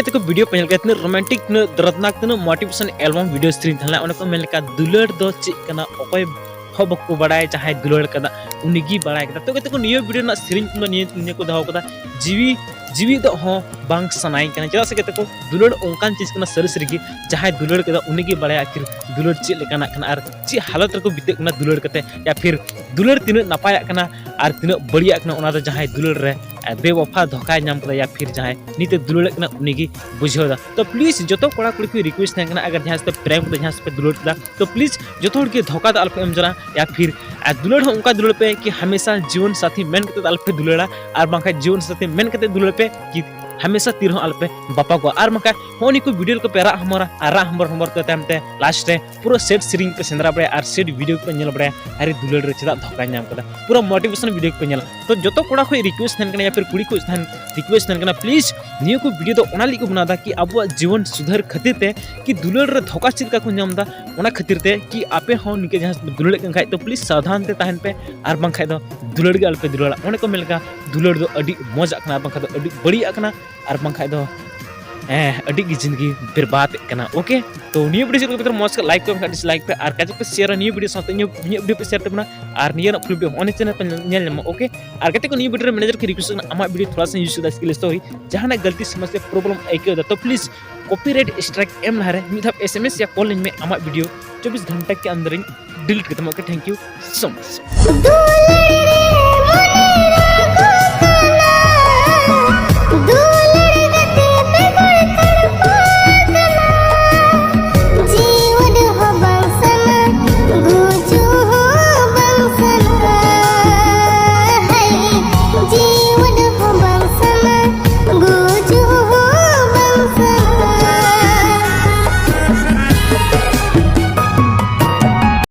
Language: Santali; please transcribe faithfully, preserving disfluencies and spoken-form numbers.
ᱛᱟᱠᱚ ᱵᱷᱤᱰᱤᱭᱳ ᱯᱮ ᱧᱮᱞ ᱠᱮᱫᱟ, ᱛᱤᱱᱟᱹᱜ ᱨᱳᱢᱟᱱᱴᱤᱠ, ᱛᱤᱱᱟᱹᱜ ᱫᱚᱨᱫᱽᱱᱟᱠ, ᱛᱤᱱᱟᱹᱜ ᱢᱳᱴᱤᱵᱷᱮᱥᱚᱱ ᱮᱞᱵᱟᱢ ᱵᱷᱤᱰᱤᱭᱳ ᱥᱮᱨᱮᱧ ᱛᱟᱦᱮᱸ ᱞᱮᱱᱟ᱾ ᱚᱱᱟ ᱠᱚ ᱢᱮᱱ ᱞᱮᱠᱟ ᱫᱩᱞᱟᱹᱲ ᱫᱚ ᱪᱮᱫ ᱠᱟᱱᱟ, ᱚᱠᱚᱭ ᱦᱚᱸ ᱵᱟᱠᱚ ᱵᱟᱲᱟᱭᱟ, ᱡᱟᱦᱟᱸᱭ ᱫᱩᱞᱟᱹᱲ ᱠᱟᱫᱟ ᱩᱱᱤᱜᱮ ᱵᱟᱲᱟᱭ ᱠᱟᱫᱟ᱾ ᱛᱚ ᱜᱟᱛᱮ ᱠᱚ, ᱱᱤᱭᱟᱹ ᱵᱷᱤᱰᱤᱭᱳ ᱨᱮᱱᱟᱜ ᱥᱮᱨᱮᱧ ᱠᱚᱫᱚ ᱱᱤᱭᱟᱹ, ᱱᱤᱭᱟᱹ ᱠᱚ ᱫᱚᱦᱚ ᱠᱟᱫᱟ, ᱡᱤᱣᱤ ᱡᱤᱣᱤ ᱫᱚ ᱦᱚᱸ ᱵᱟᱝ ᱥᱟᱱᱟᱭᱮ ᱠᱟᱱᱟ᱾ ᱪᱮᱫᱟᱜ ᱥᱮ ᱜᱟᱛᱮ ᱠᱚ, ᱫᱩᱞᱟᱹᱲ ᱚᱱᱠᱟᱱ ᱪᱤᱡᱽ ᱠᱟᱱᱟ, ᱥᱟᱹᱨᱤ ᱥᱟᱹᱨᱤ ᱜᱮ ᱡᱟᱦᱟᱸᱭ ᱫᱩᱞᱟᱹᱲ ᱠᱟᱫᱟ ᱩᱱᱤᱜᱮ ᱵᱟᱲᱟᱭᱟ ᱟᱹᱠᱷᱤᱨ ᱫᱩᱞᱟᱹᱲ ᱪᱮᱫ ᱞᱮᱠᱟᱱᱟᱜ ᱠᱟᱱᱟ ᱟᱨ ᱪᱮᱫ ᱦᱟᱞᱚᱛ ᱨᱮᱠᱚ ᱵᱤᱛᱟᱹᱜ ᱠᱟᱱᱟ ᱫᱩᱞᱟᱹᱲ ᱠᱟᱛᱮ, ᱭᱟ ᱯᱷᱤᱨ ᱫᱩᱞᱟᱹᱲ ᱛᱤᱱᱟᱹᱜ ᱱᱟᱯᱟᱭᱟᱜ ᱠᱟᱱᱟ ᱟᱨ ᱛᱤᱱᱟᱹᱜ ᱵᱟᱹᱲᱤᱡᱟᱜ ᱠᱟᱱᱟ, ᱚᱱᱟ ᱫᱚ ᱡᱟᱦᱟᱸᱭ ᱫᱩᱞᱟᱹᱲ ᱨᱮ ᱵᱮᱣᱟᱯᱷᱟ ᱫᱷᱳᱠᱟᱭ ᱧᱟᱢ ᱠᱟᱫᱟ, ᱭᱟ ᱯᱷᱤᱨ ᱡᱟᱦᱟᱸᱭ ᱱᱤᱛᱮ ᱫᱩᱞᱟᱹᱲᱮᱫ ᱠᱟᱱᱟ ᱩᱱᱤᱜᱮ ᱵᱩᱡᱷᱟᱹᱣ ᱮᱫᱟ᱾ ᱛᱚ ᱯᱞᱤᱡᱽ ᱡᱚᱛᱚ ᱠᱚᱲᱟ ᱠᱩᱲᱤ ᱠᱚ ᱨᱤᱠᱩᱭᱮᱥᱴ ᱛᱟᱦᱮᱱ ᱠᱟᱱᱟ, ᱟᱜᱟᱨ ᱡᱟᱦᱟᱸᱭ ᱥᱟᱛᱮ ᱯᱨᱮᱢ ᱠᱟᱛᱮ ᱡᱟᱦᱟᱸᱭ ᱥᱟᱛᱮ ᱫᱩᱞᱟᱹᱲ ᱠᱮᱫᱟ, ᱛᱚ ᱯᱞᱤᱡᱽ ᱡᱚᱛᱚ ᱦᱚᱲ ᱜᱮ ᱫᱷᱳᱠᱟ ᱫᱚ ᱟᱞᱚᱯᱮ ᱮᱢ ᱡᱚᱱᱟ, ᱭᱟ ᱯᱷᱤᱨ ᱟᱨ ᱫᱩᱞᱟᱹᱲ ᱦᱚᱸ ᱚᱱᱠᱟ ᱫᱩᱞᱟᱹᱲ ᱯᱮ ᱠᱤ ᱦᱟᱢᱮᱥᱟ ᱡᱤᱭᱚᱱ ᱥᱟᱛᱷᱤ ᱢᱮᱱ ᱠᱟᱛᱮ ᱫᱚ ᱟᱞᱚᱯᱮ ᱫᱩᱞᱟᱹᱲᱟ, ᱟᱨ ᱵᱟᱝᱠᱷᱟᱱ ᱡᱤᱭᱚᱱ ᱥᱟᱛᱷᱤ ᱢᱮᱱ ᱠᱟᱛᱮ ᱫᱩᱞᱟᱹᱲ ᱯᱮ ᱠᱤ ᱦᱟᱢᱮᱥᱟ ᱛᱤ ᱨᱮᱦᱚᱸ ᱟᱞᱚᱯᱮ ᱵᱟᱯᱟᱜᱚᱜᱼᱟ᱾ ᱟᱨ ᱵᱟᱝᱠᱷᱟᱱ ᱦᱚᱸᱜᱼᱚ ᱱᱤᱭᱟᱹ ᱠᱚ ᱵᱷᱤᱰᱤᱭᱳ ᱠᱚᱯᱮ ᱨᱟᱜ ᱦᱚᱢᱚᱨᱟ ᱟᱨ ᱨᱟᱜ ᱦᱚᱢᱚᱨ ᱦᱚᱢᱚᱨ ᱛᱮ ᱛᱟᱭᱚᱢ ᱛᱮ ᱞᱟᱥᱴ ᱨᱮ ᱯᱩᱨᱟᱹ ᱥᱮᱰ ᱥᱮᱨᱮᱧ ᱯᱮ ᱥᱮᱸᱫᱽᱨᱟ ᱵᱟᱲᱟᱭᱟ ᱟᱨ ᱥᱮᱰ ᱵᱷᱤᱰᱤᱭᱳ ᱠᱚᱯᱮ ᱧᱮᱞ ᱵᱟᱲᱟᱭᱟ, ᱟᱨᱮ ᱫᱩᱞᱟᱹᱲ ᱨᱮ ᱪᱮᱫᱟᱜ ᱫᱷᱳᱠᱟᱧ ᱧᱟᱢ ᱠᱟᱫᱟ, ᱯᱩᱨᱟᱹ ᱢᱳᱴᱤᱵᱷᱮᱥᱚᱱ ᱵᱷᱤᱰᱤᱭᱳ ᱠᱚᱯᱮ ᱧᱮᱞᱟ᱾ ᱛᱚ ᱡᱚᱛᱚ ᱠᱚᱲᱟ ᱠᱷᱚᱱ ᱨᱤᱠᱩᱭᱮᱥᱴ ᱛᱟᱦᱮᱱ ᱠᱟᱱᱟ, ᱭᱟ ᱯᱷᱤᱨ ᱠᱩᱲᱤ ᱠᱷᱚᱱ ᱛᱟᱦᱮᱱ ᱨᱤᱠᱩᱭᱮᱥᱴ ᱛᱟᱦᱮᱱ ᱠᱟᱱᱟ, ᱯᱞᱤᱡᱽ ᱱᱤᱭᱟᱹ ᱠᱚ ᱵᱷᱤᱰᱤᱭᱳ ᱫᱚ ᱚᱱᱟ ᱞᱟᱹᱜᱤᱫ ᱠᱚ ᱵᱮᱱᱟᱣ ᱮᱫᱟ ᱠᱤ ᱟᱵᱚᱣᱟᱜ ᱡᱤᱵᱚᱱ ᱥᱩᱫᱷᱟᱹᱨ ᱠᱷᱟᱹᱛᱤᱨ ᱛᱮ, ᱠᱤ ᱫᱩᱞᱟᱹᱲ ᱨᱮ ᱫᱷᱳᱠᱟ ᱪᱮᱫ ᱞᱮᱠᱟ ᱠᱚ ᱧᱟᱢ ᱮᱫᱟ, ᱚᱱᱟ ᱠᱷᱟᱹᱛᱤᱨ ᱛᱮ ᱠᱤ ᱟᱯᱮ ᱦᱚᱸ ᱱᱤᱝᱠᱟᱹ ᱡᱟᱦᱟᱸᱭ ᱥᱟᱛᱮ ᱫᱩᱞᱟᱹᱲᱮᱫ ᱠᱟᱱ ᱠᱷᱟᱡ ᱛᱚ ᱯᱞᱤᱡᱽ ᱥᱟᱵᱫᱷᱟᱱ ᱛᱮ ᱛᱟᱦᱮᱱ ᱯᱮ, ᱟᱨ ᱵᱟᱝᱠᱷᱟᱡ ᱫᱚ ᱫᱩᱞᱟᱹᱲ ᱜᱮ ᱟᱞᱚᱯᱮ ᱫᱩᱞᱟᱹᱲᱟ᱾ ᱚᱱᱮ ᱠᱚ ᱢᱮᱱ ᱞᱮᱠᱟ ᱫᱩᱞᱟᱹᱲ ᱫᱚ ᱟᱹᱰᱤ ᱢᱚᱡᱟᱜ ᱠᱟᱱᱟ, ᱟᱨ ᱵᱟᱝᱠᱷᱟᱡ ᱫᱚ ᱟᱹᱰᱤ ᱵᱟᱹᱲᱤᱡᱟᱜ ᱠᱟᱱᱟ, ᱟᱨ ᱵᱟᱝᱠᱷᱟᱡ ᱫᱚ ᱦᱮᱸ, ᱟᱹᱰᱤ ᱜᱮ ᱡᱤᱱᱫᱮᱜᱤ ᱵᱮᱨᱵᱟᱫ ᱠᱟᱱᱟ᱾ ᱳᱠᱮ, ᱛᱚ ᱱᱤᱭᱟᱹ ᱵᱷᱤᱰᱤᱭᱳ ᱪᱮᱫ ᱞᱮᱠᱟ ᱯᱮ ᱢᱚᱡᱽ ᱠᱷᱟᱡ ᱞᱟᱭᱤᱠ ᱯᱮ, ᱵᱟᱝᱠᱷᱟᱡ ᱰᱤᱥᱞᱟᱭᱤᱠ ᱯᱮ, ᱟᱨ ᱠᱟᱡᱟᱠ ᱯᱮ ᱥᱮᱭᱟᱨᱟ ᱱᱤᱭᱟᱹ ᱵᱷᱤᱰᱤᱭᱳ ᱥᱟᱶᱛᱮ ᱤᱧᱟᱹᱜ, ᱤᱧᱟᱹᱜ ᱵᱷᱤᱰᱤᱭᱳ ᱯᱮ ᱥᱮᱭᱟᱨ ᱛᱟᱵᱚᱱᱟ, ᱟᱨ ᱱᱤᱭᱟᱹ ᱨᱮᱱᱟᱜ ᱯᱷᱩᱞ ᱵᱷᱤᱰᱤᱭᱳ ᱚᱱᱮ ᱪᱮᱱᱮᱞ ᱯᱮ ᱧᱮᱞ ᱧᱟᱢᱟ᱾ ᱳᱠᱮ, ᱟᱨ ᱜᱟᱛᱮ ᱠᱚ, ᱱᱤᱭᱟᱹ ᱵᱷᱤᱰᱤᱭᱳ ᱨᱮ ᱢᱮᱱᱮᱡᱟᱨ ᱠᱤ ᱨᱤᱠᱩᱭᱮᱥᱴ ᱠᱟᱱᱟ, ᱟᱢᱟᱜ ᱵᱷᱤᱰᱤᱭᱳ ᱛᱷᱚᱲᱟ ᱥᱟ ᱤᱭᱩᱡᱽ ᱠᱮᱫᱟ ᱥᱠᱤᱞ ᱥᱴᱳᱨᱤ, ᱡᱟᱦᱟᱱᱟᱜ ᱜᱟᱞᱛᱤ ᱥᱚᱢᱚᱥᱥᱟ ᱯᱨᱚᱵᱞᱮᱢ ᱟᱹᱭᱠᱟᱹᱣ ᱮᱫᱟ ᱛᱚ ᱯᱞᱤᱡᱽ ᱠᱚᱯᱤᱨᱟᱭᱤᱴ ᱥᱴᱨᱟᱭᱤᱠ ᱮᱢ ᱞᱟᱦᱟᱨᱮ ᱢᱤᱫ ᱫᱷᱟᱣ ᱮᱥ ᱮᱢ ᱮᱥ ᱭᱟ ᱠᱚᱞ ᱟᱹᱧ ᱢᱮ, ᱟᱢᱟᱜ ᱵᱷᱤᱰᱤᱭᱳ ᱪᱚᱵᱵᱤᱥ ᱜᱷᱚᱱᱴᱟ ᱠᱮ ᱟᱱᱫᱟᱨ ᱤᱧ ᱰᱤᱞᱤᱴ ᱠᱟᱛᱟᱢᱟ᱾ Okay, thank you so much. ᱫᱩᱞᱟᱹᱲ ᱨᱮ